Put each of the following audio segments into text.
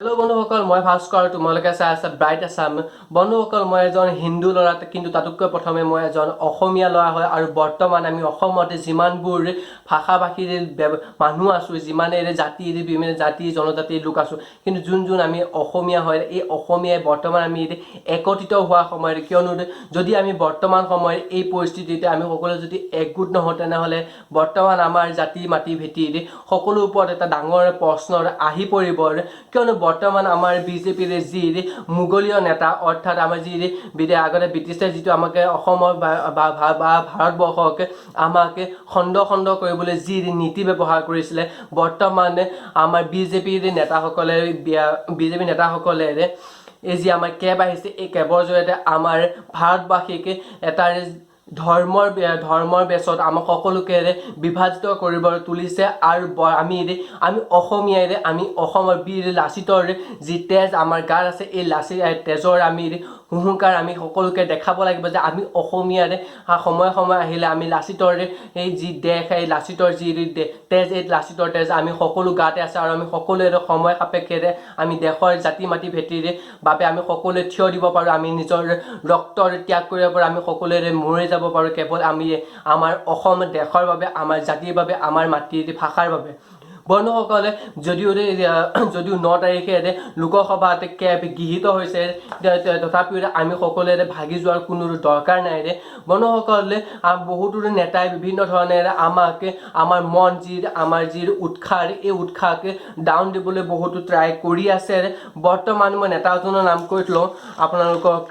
Hello' বন্ধুসকল, মই ভাস্কৰ, তোমালোকে চাই আছা ব্ৰাইট আছাম। বন্ধুসকল, মই এজন হিন্দু ল'ৰা, কিন্তু তাতোতকৈ প্ৰথমে মই এজন অসমীয়া ল'ৰা হয়। আৰু বৰ্তমান আমি অসমত যিমানবোৰ ভাষা ভাষীৰ মানুহ আছোঁ, যিমানেই জাতি, বিভিন্ন জাতি জনজাতিৰ লোক আছোঁ, কিন্তু যোন যোন আমি অসমীয়া হয়, এই অসমীয়াই বৰ্তমান আমি একত্ৰিত হোৱা সময়ত, কিয়নো যদি আমি বৰ্তমান সময়ত এই পৰিস্থিতিতে আমি সকলোৱে যদি একগোট নহওঁ, তেনেহ'লে বৰ্তমান আমাৰ জাতি মাটি ভেটিৰ সকলো ওপৰত এটা ডাঙৰ প্ৰশ্নৰ আহি পৰিব। কিয়নো বৰ্তমান আমাৰ বিজেপিৰ যি মোগলীয় নেতা, অৰ্থাৎ আমাৰ যি আগতে ব্ৰিটিছে যিটো আমাক অসমৰ বা ভাৰতবৰ্ষক আমাক খণ্ড খণ্ড কৰিবলৈ যি নীতি ব্যৱহাৰ কৰিছিলে, বৰ্তমান আমাৰ বিজেপিৰ নেতাসকলে, বিজেপি নেতাসকলে এই যি আমাৰ কেব আহিছে, এই কেবৰ জৰিয়তে আমাৰ ভাৰতবাসীক এটা ধৰ্মৰ বেচত আমাক সকলোকে বিভাজিত কৰিব তুলিছে। আৰু আমি আমি অসমীয়াৰে, আমি অসমৰ বীৰ লাচিতৰ যি তেজ আমাৰ গাত আছে, এই লাচিত তেজৰ আমি হুহুকাৰ আমি সকলোকে দেখাব লাগিব যে আমি অসমীয়াৰে সময়ে সময়ে আহিলে আমি লাচিতৰ এই যি দেশ, এই লাচিতৰ যি তেজ, এই লাচিতৰ তেজ আমি সকলো গাতে আছে। আৰু আমি সকলোৱে সময় সাপেক্ষেৰে আমি দেশৰ জাতি মাটি ভেটিৰ বাবে আমি সকলোৱে থিয় দিব পাৰোঁ, আমি নিজৰ ৰক্তৰ ত্যাগ কৰিব পাৰোঁ, আমি সকলোৰে মৰি যাব পাৰোঁ, কেৱল আমি আমাৰ অসম দেশৰ বাবে, আমাৰ জাতিৰ বাবে, আমাৰ মাটিৰ ভাষাৰ বাবে। বন্ধুসকলে, যদিও যদিও 9 তাৰিখে লোকসভাত কেব গৃহীত হৈছে, তথাপিও আমি সকলোৱে ভাগি যোৱাৰ কোনো দৰকাৰ নাই ৰে। বন্ধুসকলে, বহুতো নেতাই বিভিন্ন ধৰণেৰে আমাক আমাৰ মন যি আমাৰ যি উৎসাহ, এই উৎসাহক ডাউন দিবলৈ বহুতো ট্ৰাই কৰি আছে। বৰ্তমান মই নেতা এজনৰ নাম কৈ লওঁ আপোনালোকক।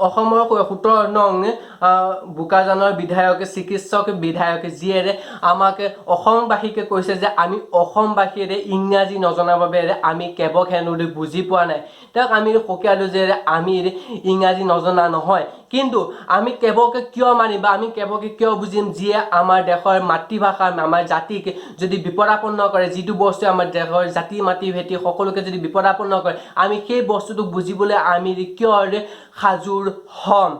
অসমৰ 17 নং বোকাজানৰ বিধায়ক, চিকিৎসক বিধায়ক, যিয়ে আমাক অসমবাসীকে কৈছে যে আমি অসমবাসীয়ে ইংৰাজী নজনাৰ বাবে আমি কেবক হেনো বুজি পোৱা নাই। তেওঁক আমি সকীয়ালোঁ যে আমি ইংৰাজী নজনা নহয়, কিন্তু আমি কেবকে কিয় মানিম বা আমি কেবকে কিয় বুজিম, যিয়ে আমাৰ দেশৰ মাতৃভাষা, আমাৰ জাতিক যদি বিপদাপন্ন কৰে? যিটো বস্তুৱে আমাৰ দেশৰ জাতি মাটি ভেটি সকলোকে যদি বিপদাপন্ন কৰে, আমি সেই বস্তুটোক বুজিবলৈ আমি কিয় সাজু হ'ম?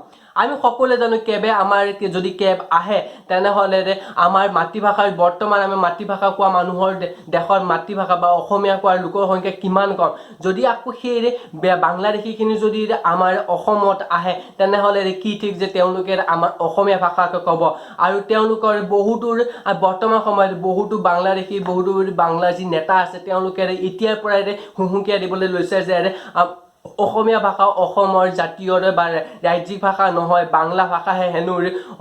আমি সকলোৱে জানো, কেবে আমাৰ যদি কেব আহে, তেনেহ'লে আমাৰ মাতৃভাষাৰ, বৰ্তমান আমি মাতৃভাষা কোৱা মানুহৰ দেশৰ মাতৃভাষা বা অসমীয়া কোৱাৰ লোকৰ সংখ্যা কিমান কম। যদি আকৌ সেই বাংলাদেশীখিনি যদি আমাৰ অসমত আহে, তেনেহ'লে কি ঠিক যে তেওঁলোকে আমাৰ অসমীয়া ভাষাকে ক'ব। আৰু তেওঁলোকৰ বহুতো বৰ্তমান সময়ত বহুতো বাংলাদেশী, বহুতো বাংলা যি নেতা আছে, তেওঁলোকে এতিয়াৰ পৰাই হুহুকীয়া দিবলৈ লৈছে যে অসমীয়া ভাষা অসমৰ জাতীয় বা ৰাজ্যিক ভাষা নহয়, বাংলা ভাষাহে হেনো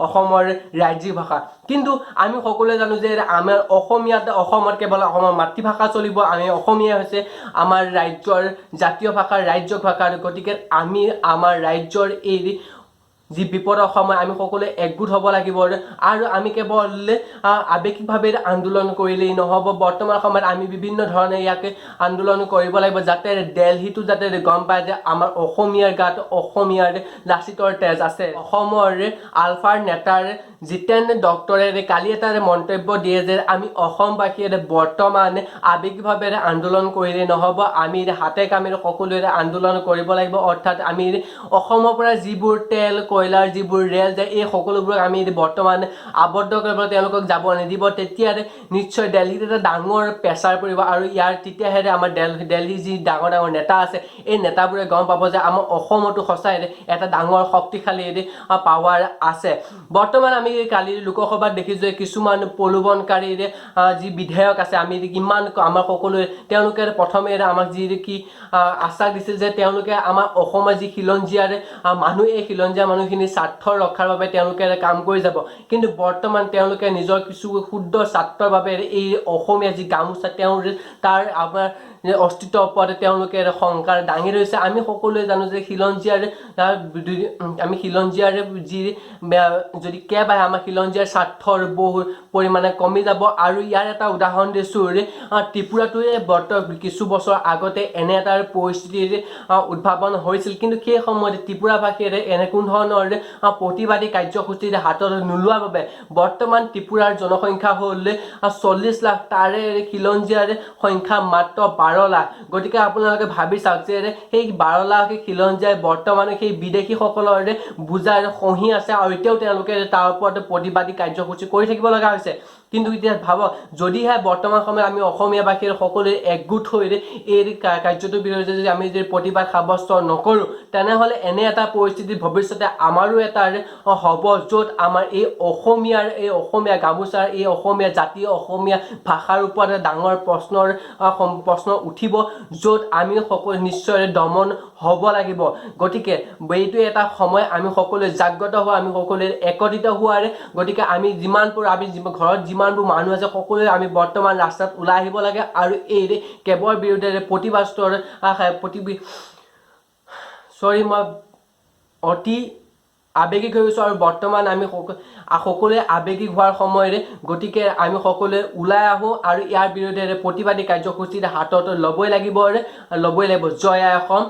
অসমৰ ৰাজ্যিক ভাষা। কিন্তু আমি সকলোৱে জানো যে আমাৰ অসমীয়াত, অসমত কেৱল অসমৰ মাতৃভাষা চলিব। আমি অসমীয়া হৈছে আমাৰ ৰাজ্যৰ জাতীয় ভাষা, ৰাজ্যিক ভাষা। গতিকে আমি আমাৰ ৰাজ্যৰ এই যি বিপদৰ সময় আমি সকলোৱে একগোট হ'ব লাগিব। আৰু আমি কেৱল আৱেগিকভাৱে আন্দোলন কৰিলেই নহ'ব। বৰ্তমান সময়ত আমি বিভিন্ন ধৰণে ইয়াক আন্দোলন কৰিব লাগিব, যাতে দেলহিতো যাতে গম পায় যে আমাৰ অসমীয়াৰ গাত অসমীয়াৰ লাচিতৰ তেজ আছে। অসমৰ আলফাৰ নেতাৰ জিতেন ডক্টৰে কালি এটা মন্তব্য দিয়ে যে আমি অসমবাসীয়ে বৰ্তমান আৱেগিকভাৱে আন্দোলন কৰিলে নহ'ব, আমি হাতে কামে সকলোৱে আন্দোলন কৰিব লাগিব। অৰ্থাৎ আমি অসমৰ পৰা যিবোৰ তেল কয়লাৰ যিবোৰ ৰেল যায়, এই সকলোবোৰক আমি বৰ্তমান আবদ্ধ কৰিব, তেওঁলোকক যাব নিদিব। তেতিয়া নিশ্চয় দেলহিত এটা ডাঙৰ প্ৰেছাৰ পৰিব আৰু ইয়াৰ তেতিয়াহে আমাৰ দেলহিৰ যি ডাঙৰ ডাঙৰ নেতা আছে, এই নেতাবোৰে গম পাব যে আমাৰ অসমতো সঁচাই এটা ডাঙৰ শক্তিশালী পাৱাৰ আছে। বৰ্তমান আমি কালি লোকসভাত দেখিছোঁ যে কিছুমান প্ৰলোভনকাৰীৰ যি বিধেয়ক আছে, আমি কিমান আমাৰ সকলোৱে, তেওঁলোকে প্ৰথমে আমাক যি কি আশ্বাস দিছিল যে তেওঁলোকে আমাৰ অসমৰ যি খিলঞ্জীয়াৰ মানুহ, এই খিলঞ্জীয়া মানুহখিনিৰ স্বাৰ্থ ৰক্ষাৰ বাবে তেওঁলোকে কাম কৰি যাব। কিন্তু বৰ্তমান তেওঁলোকে নিজৰ কিছু ক্ষুদ্ৰ স্বাৰ্থৰ বাবে এই অসমীয়া যি গামোচা, তেওঁৰ তাৰ আমাৰ অস্তিত্বৰ ওপৰত তেওঁলোকে শংকাৰ দাঙি ধৰিছে। আমি সকলোৱে জানো যে খিলঞ্জীয়াৰ আমি খিলঞ্জীয়াৰ যি যদি কেব আহে, আমাৰ খিলঞ্জীয়াৰ স্বাৰ্থৰ বহু পৰিমাণে কমি যাব। আৰু ইয়াৰ এটা উদাহৰণ দিছোঁ, ত্ৰিপুৰাটোৱে কিছু বছৰ আগতে এনে এটা পৰিস্থিতিৰ উদ্ভাৱন হৈছিল। কিন্তু সেই সময়ত ত্ৰিপুৰাবাসীয়ে এনে কোনো ধৰণৰ প্ৰতিবাদী কাৰ্যসূচীৰ হাতত নোলোৱাৰ বাবে বৰ্তমান ত্ৰিপুৰাৰ জনসংখ্যা হ'ল 40 লাখ, তাৰে খিলঞ্জীয়াৰ সংখ্যা মাত্ৰ 12 লাখ। গতিকে আপোনালোকে ভাবি চাওক যে সেই 12 লাখ খিলঞ্জীয়াই বৰ্তমান সেই বিদেশীসকলৰ বোজাৰ খহি আছে আৰু এতিয়াও তেওঁলোকে তাৰ ওপৰত প্ৰতিবাদী কাৰ্যসূচী কৰি থাকিব লগা হৈছে। কিন্তু এতিয়া ভাবক, যদিহে বৰ্তমান সময়ত আমি অসমীয়াবাসীৰ সকলোৱে একগোট হৈ এই কাৰ্যটোৰ বিৰুদ্ধে যদি আমি যদি প্ৰতিবাদ সাব্যস্ত নকৰোঁ, তেনেহ'লে এনে এটা পৰিস্থিতি ভৱিষ্যতে আমাৰো এটা হ'ব, য'ত আমাৰ এই অসমীয়াৰ, এই অসমীয়া গামোচাৰ, এই অসমীয়া জাতীয় অসমীয়া ভাষাৰ ওপৰত এটা ডাঙৰ প্ৰশ্ন উঠিব, য'ত আমি সকলো নিশ্চয় দমন হ'ব লাগিব। গতিকে এইটোৱে এটা সময় আমি সকলোৱে জাগ্ৰত হোৱা, আমি সকলোৱে একত্ৰিত হোৱাৰ। গতিকে আমি যিমানবোৰ আমি ঘৰত যিমানবোৰ মানুহ আছে, সকলোৱে আমি বৰ্তমান ৰাস্তাত ওলাই আহিব লাগে আৰু এই কেবৰ বিৰুদ্ধে প্ৰতিবাদৰ প্ৰতি, চৰি, মই অতি আৱেগিক হৈ গৈছোঁ আৰু বৰ্তমান আমি সকলোৱে আৱেগিক হোৱাৰ সময়ৰে। গতিকে আমি সকলোৱে ওলাই আহোঁ আৰু ইয়াৰ বিৰুদ্ধে প্ৰতিবাদী কাৰ্যসূচী হাতত ল'বই লাগিব, ল'বই লাগিব। জয় আই অসম।